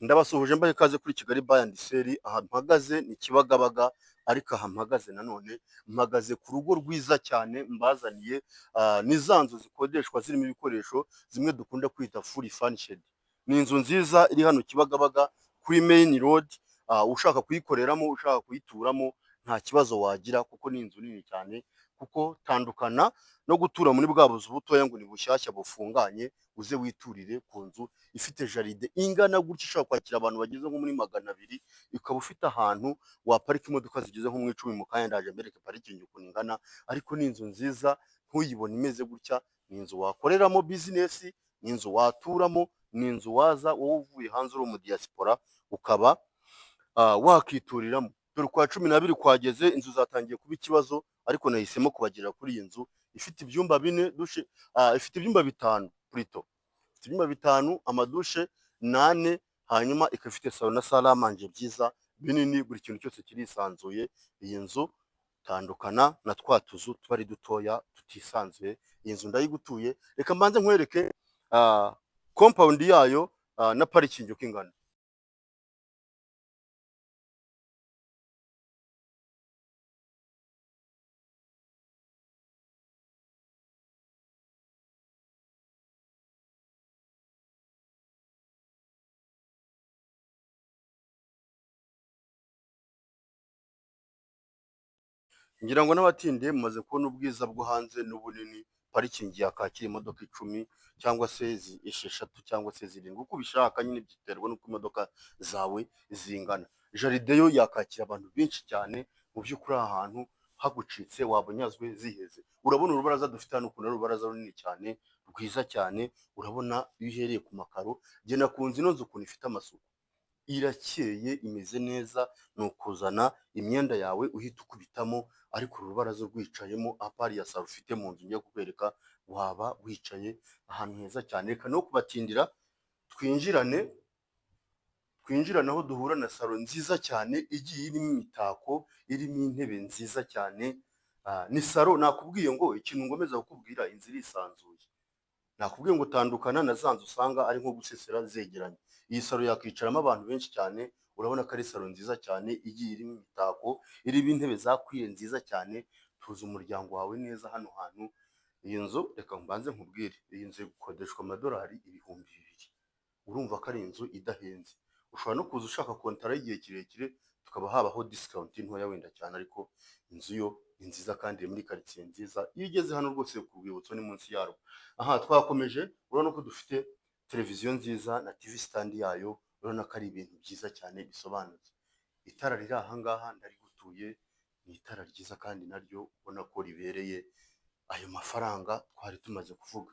Ndabasuhuje, mbaha ikaze kuri Kigali Buy and Sell. Aha mpagaze ni Kibagabaga, ariko aha mpagaze nanone mpagaze ku rugo rwiza cyane mbazaniye. Ni za nzu zikodeshwa zirimo ibikoresho, zimwe dukunda kwita fully furnished. Ni inzu nziza iri hano Kibagabaga kuri main road. Ushaka kuyikoreramo, ushaka kuyituramo, nta kibazo wagira kuko ni inzu nini cyane. Kuko tandukana no gutura muri bwa buzu butoya ngo ni bushyashya bufunganye, uze witurire ku nzu ifite jardin ingana gutya, ishobora kwakira abantu bageze nko muri 200, ukaba ufite ahantu waparika imodoka zigeze nko mu 10. Mu kanya ndaje mbereke parikingi ukuntu ingana, ariko ni inzu nziza ntuyibone imeze gutya. Ni inzu wakoreramo business, ni inzu waturamo, ni inzu waza wowe uvuye hanze uri umu diaspora ukaba wakituriramo. Dore ukwa 12 kwageze, inzu zatangiye kuba ikibazo, ariko nahisemo kubagirira kuri iyi nzu ifite ibyumba bine, douche, ifite ibyumba bitanu plutôt, ifite ibyumba bitanu, amadushe nane, hanyuma ikaba ifite salon na salle à manger byiza binini, buri kintu cyose kirisanzuye. Iyi nzu tandukana na twa tuzu tuba ari dutoya tutisanzuye. Iyi nzu ndayigutuye. Reka mbanze nkwereke compound yayo na parikingi uko ingana. Ngira ngo n'abatindiye mumaze kubona ubwiza bwo hanze n'ubunini. Parikingi yakakira imodoka 10 cyangwa se esheshatu cyangwa se zirindwi, uko ubishaka nyine, biterwa n'uko imodoka zawe zingana. Jardin yo yakakira abantu benshi cyane. Mu by'ukuri aha hantu hagucitse waba unyazwe ziheze. Urabona urubaraza dufite hano ukuntu ari urubaraza runini cyane, rwiza cyane. Urabona iyo uhereye ku makaro, njye nakunze ino nzu ukuntu ifite amasuku, irakeye, imeze neza. Ni ukuzana imyenda yawe uhita ukubitamo, ariko uru rubaraza rwicayemo, à part ya salon ufite mu nzu ngiye kukwereka, waba wicaye ahantu heza cyane. Reka no kubatindira, twinjirane aho duhura na salon nziza cyane igiye irimo imitako, irimo intebe nziza cyane. Ni salon nakubwiye ngo ikintu ngomeza kukubwira, inzu irisanzuye. Nakubwiye ngo tandukana na za nzu usanga ari nko gusesera zegeranye. Iyi salon yakwicaramo abantu benshi cyane. Urabona ko ari salon nziza cyane igiye irimo imitako, irimo intebe zakwiye nziza cyane. Tuzi umuryango wawe neza hano hantu. Iyi nzu, reka mbanze nkubwire, iyi nzu ikodeshwa amadolari 2000. Urumva ko ari inzu idahenze. Ushobora no kuza ushaka kontara y'igihe kirekire, tukaba habaho discount ntoya wenda cyane, ariko inzu yo ni nziza kandi iri muri karitsiye nziza. Iyo ugeze hano rwose ku rwibutso ni munsi yarwo. Aha twakomeje, urabona ko dufite televiziyo nziza na TV stand yayo. Urabona ko ari ibintu byiza cyane bisobanutse. Itara riri aha ngaha ndarigutuye, ni itara ryiza kandi naryo ubona ko ribereye ayo mafaranga twari tumaze kuvuga.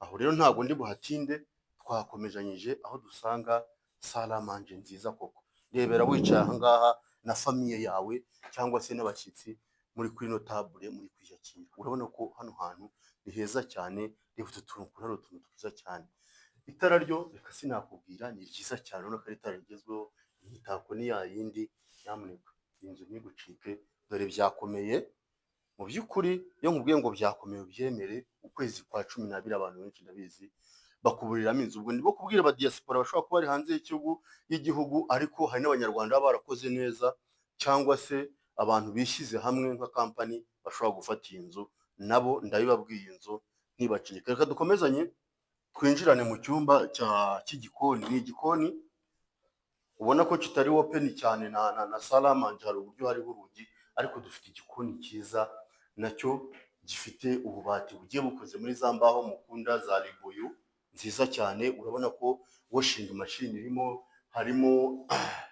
Aho rero ntabwo ndi buhatinde, twakomezanyije aho dusanga salle à manger nziza koko. Rebera wicaye aha ngaha na famille yawe cyangwa se n'abashyitsi, muri kuri ino table muri kwiyakira. Urabona ko hano hantu ni heza cyane. Reba utu tuntu ukuntu ari utuntu twiza cyane. Itara ryo reka sinakubwira, ni ryiza cyane, urabona ko ari itara rigezweho. Imitako ni ya yindi. Nyamuneka iyi nzu ntigucike, dore byakomeye. Mu by'ukuri iyo nkubwiye ngo byakomeye ubyemere. Ukwezi kwa 12 abantu benshi ndabizi bakuburiramo inzu. Ubwo ndimo kubwira aba diaspora bashobora kuba bari hanze y'igihugu, ariko hari n'Abanyarwanda baba barakoze neza cyangwa se abantu bishyize hamwe nka company bashobora gufata iyi nzu, nabo ndabibabwiye, inzu ntibacike. Reka dukomezanye, twinjirane mu cyumba cy'igikoni. Ni igikoni ubona ko kitari open cyane na salle à manger, hari uburyo hariho urugi, ariko dufite igikoni cyiza nacyo gifite ububati bugiye bukoze muri za mbaho mukunda za ribuyu nziza cyane. Urabona ko washing machine irimo, harimo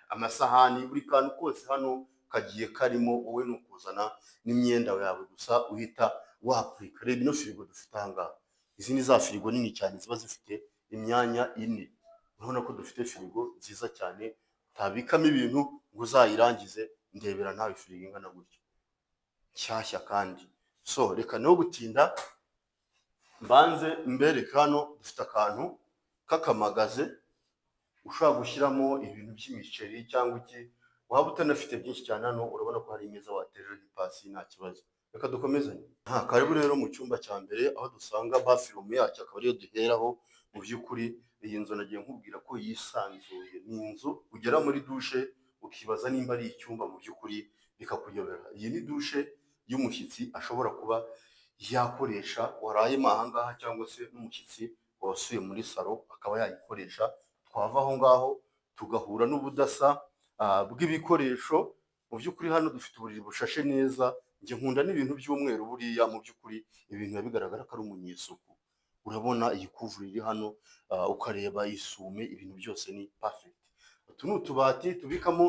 amasahani, buri kantu kose hano kagiye karimo. Wowe ni ukuzana n'imyenda yawe gusa uhita wapurika. Reba ino firigo dufite aha ngaha. Izi ni za firigo nini cyane ziba zifite imyanya ine. Urabona ko dufite firigo nziza cyane utabikamo ibintu ngo uzayirangize. Ndebera nawe firigo ingana gutya, nshyashya kandi. So reka no gutinda, mbanze mbereke hano dufite akantu k'akamagaze ushobora gushyiramo ibintu by'imiceri cyangwa iki, waba utanafite byinshi cyane. Hano urabona ko hari imeza watereraho ipasi, nta kibazo. Reka dukomezanye. Karibu rero mu cyumba cya mbere aho dusanga bathroom yacyo, akaba ariyo duheraho. Mu by'ukuri Iyi nzu nagiye nkubwira ko yisanzuye. Ni inzu ugera muri dushe ukibaza nimba ari icyumba, mu by'ukuri bikakuyobera. Iyi ni dushe y'umushyitsi ashobora kuba yakoresha warayemo aha ngaha, cyangwa se n'umushyitsi wasuye muri salo akaba yayikoresha. Twava aho ngaho tugahura n'ubudasa bw'ibikoresho. Mu by'ukuri hano dufite uburiri bushashe neza. Njye nkunda n'ibintu by'umweru. Buriya mu by'ukuri ibintu biba bigaragara ko ari umunyesuku. Urabona iyi couvre iri hano, ukareba isume, ibintu byose ni perfect. Utu ni utubati tubikamo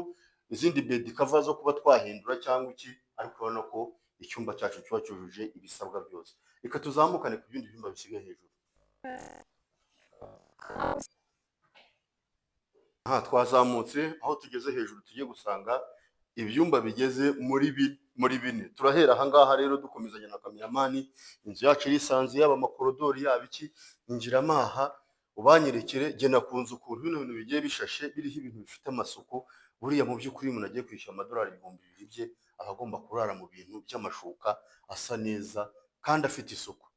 izindi bed cover zo kuba twahindura cyangwa iki, ariko urabona ko icyumba cyacu kiba cyujuje ibisabwa byose. Reka tuzamukane ku bindi byumba bisigaye hejuru. Aha twazamutse, aho tugeze hejuru tugiye gusanga ibyumba bigeze muri bine. Turahera aha ngaha rero dukomezanya na cameraman. Inzu yacu irisanzuye, yaba amakorodori, yaba iki. Injiramo aha ubanyerekere. Jye nakunze ukuntu bino bintu bigiye bishashe, biriho ibintu bifite amasuku. Buriya mu by'ukuri iyo umuntu agiye kwishyura amadolari 2000 bye, aba agomba kurara mu bintu by'amashuka asa neza kandi afite isuku.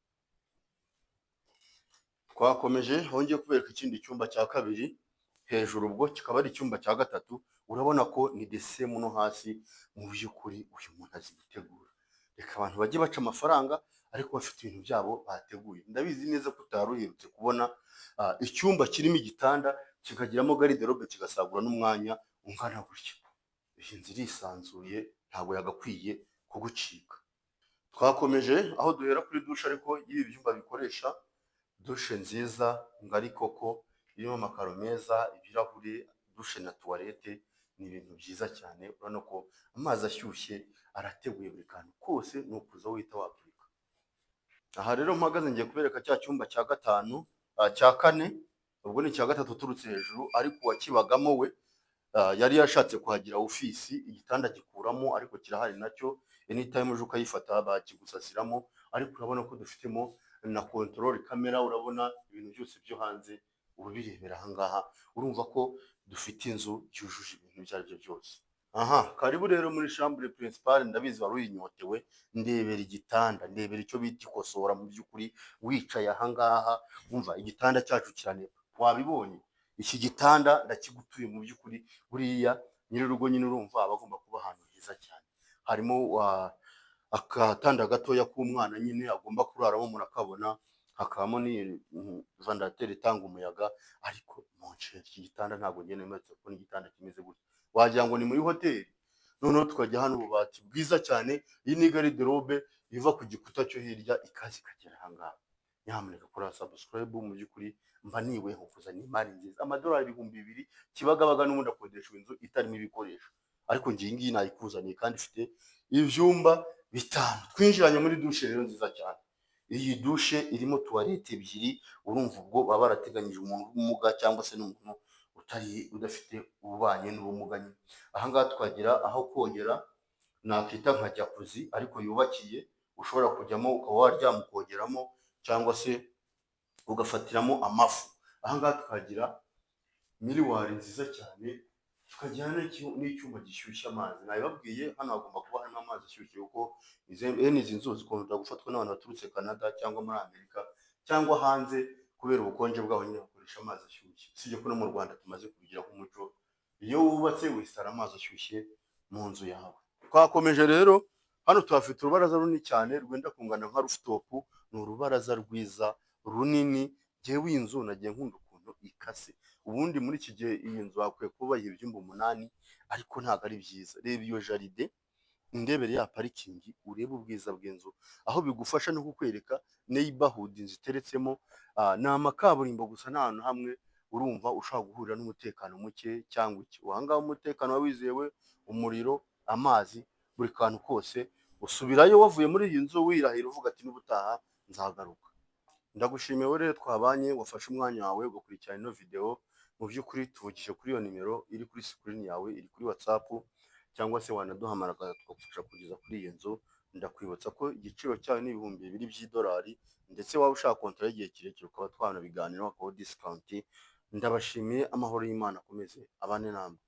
Twakomeje, aho ngiye kubereka ikindi cyumba cya kabiri hejuru, ubwo kikaba ari icyumba cya gatatu. Urabona ko ni the same no hasi. Mu by'ukuri uyu muntu azi gutegura. Reka abantu bajye baca amafaranga ariko bafite ibintu byabo bateguye. Ndabizi neza ko utari uherutse kubona icyumba kirimo igitanda, kikagiramo garde-robe, kigasagura n'umwanya ungana gutya. Iyi nzu irisanzuye, ntabwo yagakwiye kugucika. Twakomeje, aho duhera kuri dushe, ariko y'ibi byumba bikoresha dushe nziza ngari koko, irimo amakaro meza, ibirahuri. Dushe na toilette ni ibintu byiza cyane. Urabona ko amazi ashyushye arateguye, buri kantu kose ni ukuza wihita wapurika. Aha rero mpagaze ngiye kubereka cya cyumba cya gatanu, cya kane, ubwo ni icya gatatu uturutse hejuru. Ariko uwakibagamo we yari yashatse kuhagira ofisi, igitanda gikuramo, ariko kirahari nacyo, anytime uje ukayifata bakigusasiramo. Ariko urabona ko dufitemo na control camera, urabona ibintu byose byo hanze uba ubirebera aha ngaha. Urumva ko dufite inzu yujuje ibintu ibyo ari byo byose. Aha karibu rero muri chambre principale, ndabizi wari uyinyotewe. Ndebera igitanda, ndebera icyo bita ikosora. Mu by'ukuri wicaye aha ngaha wumva igitanda cyacu kiranepa. Wabibonye, iki gitanda ndakigutuye. Mu by'ukuri buriya nyir'urugo nyine urumva aba agomba kuba ahantu heza cyane. Harimo akatanda gatoya k'umwana nyine agomba kuraramo, murakabona. Hakabamo n'iyi ventilateur itanga umuyaga. Ariko mon cher, iki gitanda ntabwo njye nemeretse kubona igitanda kimeze gutya, wagira ngo ni muri hoteli. Noneho tukajya hano, ububati bwiza cyane. Iyi ni garde-robe iva ku gikuta cyo hirya ikaza ikagera aha ngaha. Nyamuneka kora subscribe. Mu by'ukuri mba niweho kuzana imari nziza, amadolari 2000 Kibagabaga. N'ubundi akodesha inzu itarimo ibikoresho, ariko ngiyi ngiyi nayikuzaniye kandi ifite ibyumba bitanu. Twinjiranye muri dushe rero nziza cyane. Iyi dushe irimo toilette ebyiri. Urumva ubwo baba barateganyije umuntu w'ubumuga cyangwa se n'umuntu utari udafite ububanye n'ubumuga nyine. Aha ngaha twagira aho kogera, nakwita nka jacuzzi ariko yubakiye, ushobora kujyamo ukaba waryama ukogeramo cyangwa se ugafatiramo amafu. Aha ngaha tukagira miroir nziza cyane, tukagira n'icyuma gishyushya amazi. Nabibabwiye, hano hagomba kuba harimo amazi ashyushye, kuko bene izi nzu zikunda gufatwa n'abantu baturutse Canada cyangwa muri Amerika cyangwa hanze, kubera ubukonje bwaho nyine bakoresha amazi ashyushye. Usibye ko no mu Rwanda tumaze kubigira nk'umuco, iyo wubatse wisitara amazi ashyushye mu nzu yawe. Twakomeje rero, hano tuhafite urubaraza runini cyane rwenda kungana nka rooftop. Ni urubaraza rwiza runini. Jyewe iyi nzu nagiye nkunda ukuntu ikase. Ubundi muri iki gihe iyi nzu hakwiye kuba ibyumba 8, ariko ntabwo ari byiza. Reba iyo jardin, indebere ya parking, urebe ubwiza bw'inzu, aho bigufasha no kukwereka neighborhood inzu iteretsemo. Ni amakaburimbo gusa, nta hantu hamwe urumva ushobora guhurira n'umutekano muke cyangwa iki. Aha ngaha umutekano uba wizewe, umuriro, amazi, buri kantu kose. Usubirayo wavuye muri iyi nzu wirahira uvuga ati: "N'ubutaha nzagaruka." Ndagushimiye wowe rero twabanye, wafashe umwanya wawe ugakurikirana ino video. Mu by'ukuri tuvugije kuri iyo nimero iri kuri screen yawe, iri kuri WhatsApp, cyangwa se wanaduhamagara tukagufasha kugeza kuri iyi nzu. Ndakwibutsa ko igiciro cyayo ni 2000 by'idolari, ndetse waba ushaka kontara y'igihe kirekire ukaba twanabiganiraho hakabaho discount. Ndabashimiye, amahoro y'Imana akomeze abane namwe.